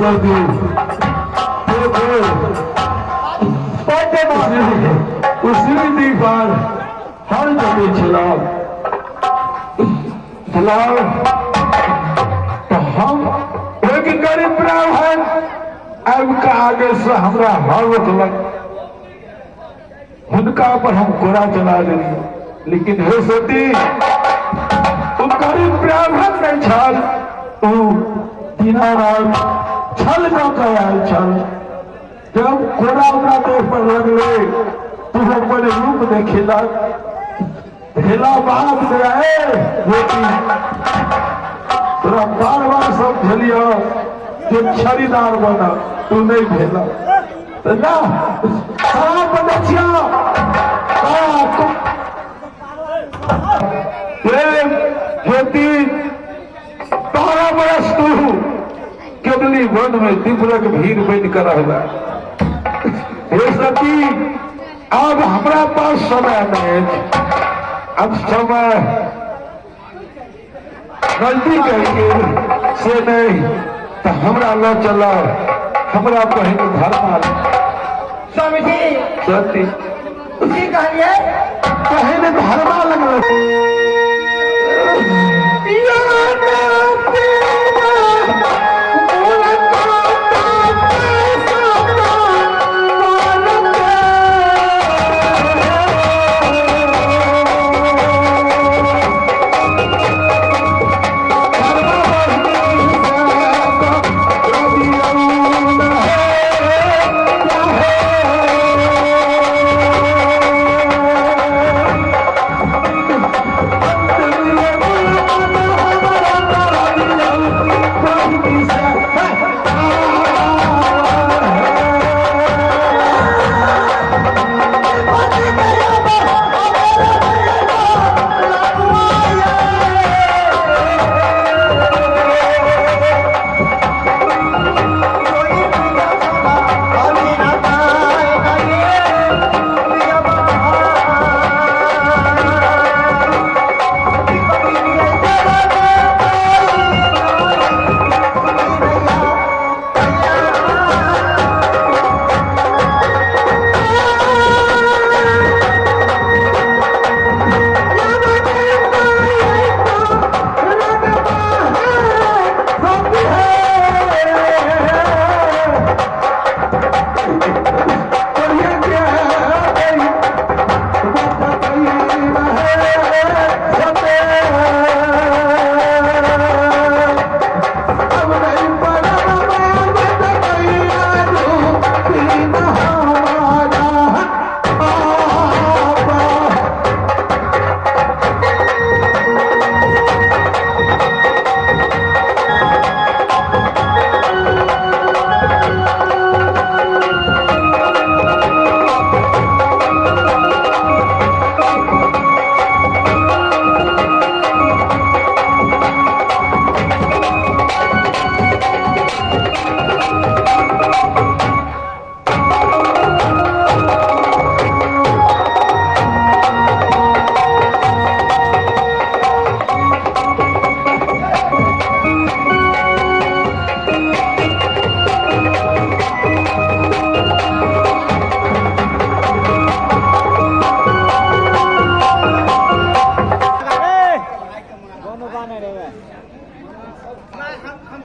सती, स्मृति पर हर जगह छलाह छलाह तऽ हम एक गरीब ब्राह्मण आबि कऽ आगे से हमरा हर रोकलक, हुनका पर हम कोड़ा चला देलियै। लेकिन हे सती, ओ गरीब ब्राह्मण नहि छल, ओ दीनानाथ छल कऽ के आयल छल। जब कोड़ा ओकरा देह पर लगलै तो अपन रूप देखेलक, भेला बाद बेटी तोरा बार बार समझलियह जे छड़ीदार बन, तू नहि भेल तऽ जा शराब बनै छियह। ज्योति, 12 बरस तू केवली वन में दिव्रक भीड़ बन कर रहला। हे सती, अब हमरा पास समय नहीं अछि, अब समय नजदीक आबि गेल, से नहीं तऽ हमरा लऽ चल, हमरा पहिने धर्मा। स्वामीजी। सती। की कहलियै? पहिने धर्मा लगल।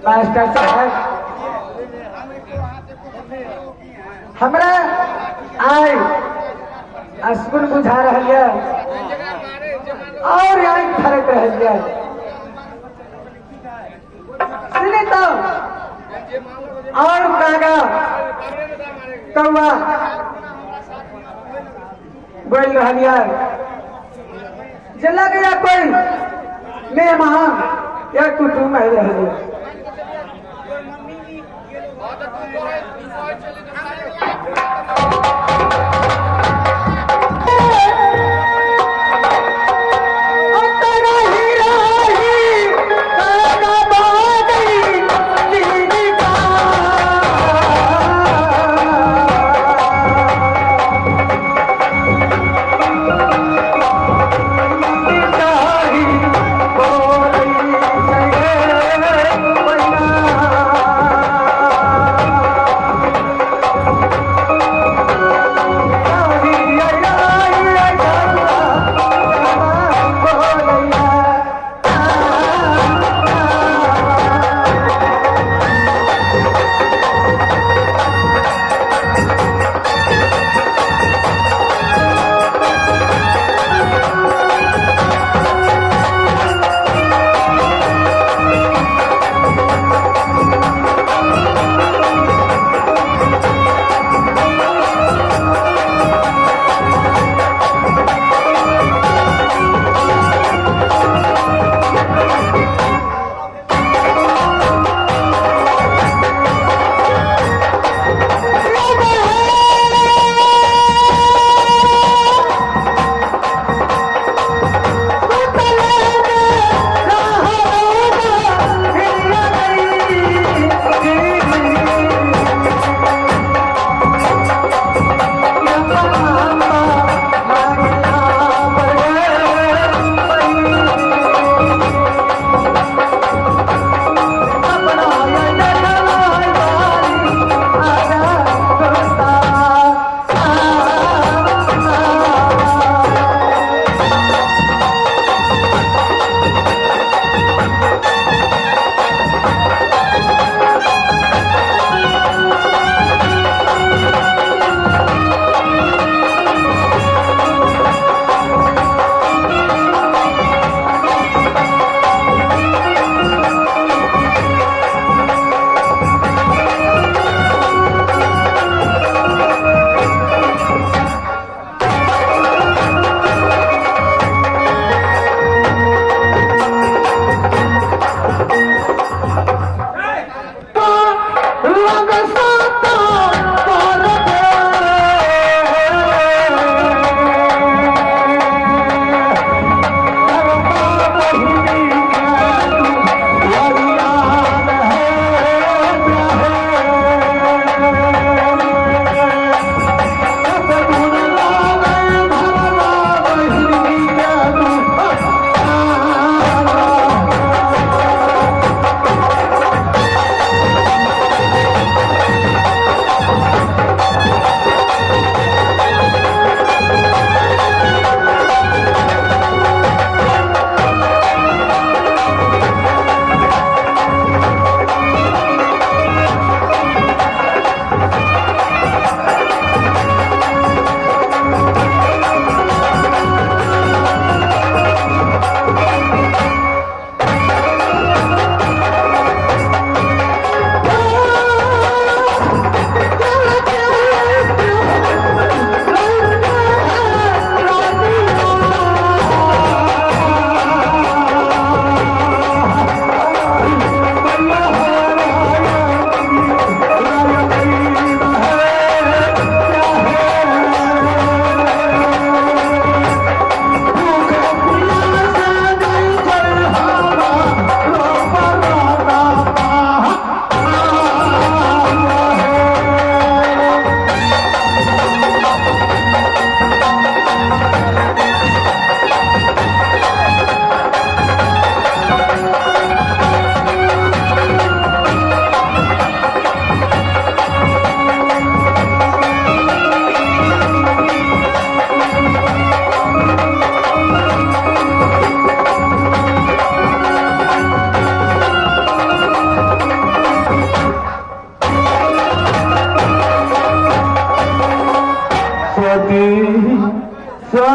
मास्टर साहब, हमरा आइ असगुन बुझा रहल यऽ और आँखि फरक रहल यऽ। सुनी तो और कागा कौआ बोल रहल यऽ जे लगैया कोई मेहमान या कुटुम्ब आबि रहल यऽ।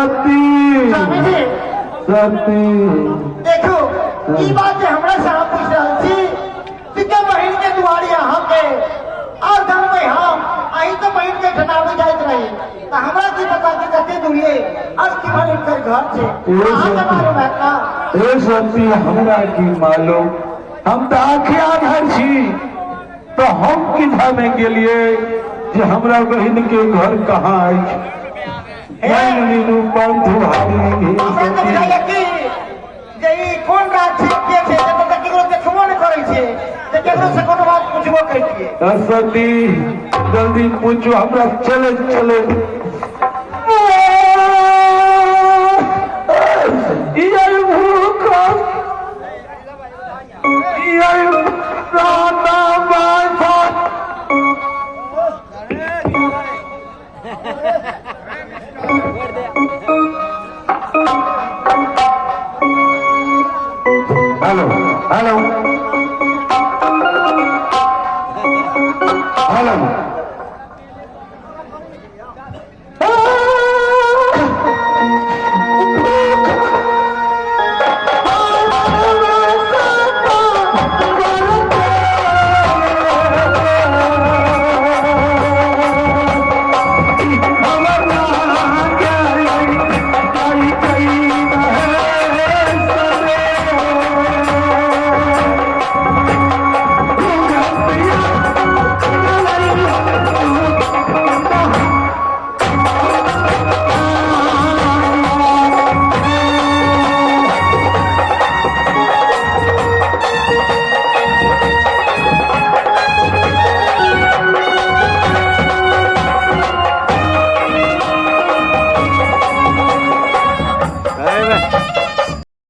सती। स्वामीजी। सती। देखू, ई बात जे हमरा से अहाँ पूछि रहल छी कि बहिन के दुआरी अहाँके और जानबै हम अहीं तो बहिन के ठनाबै जाइत रही, तऽ हमरा की पता कि कते दूरिये और केम्हर हुनकर घर छै? अहाँके मालूम हैत ना? ए सती, हमरा की मालूम? हम तऽ आँखे आधर छी, तऽ हम की जाने गेलिए जे हमरा बहिन के घर कहाँ अछि। नैन मीनू पंथ भारी। हमरा तऽ बुझाइया कि जे ई कोन राज छै, के छै, जतऽ तक केकरो देखबो नहि करै छै, जे केकरो से कोनो बात पूछबो करितियै। सती, जल्दी पूछू हमरा, चले चले।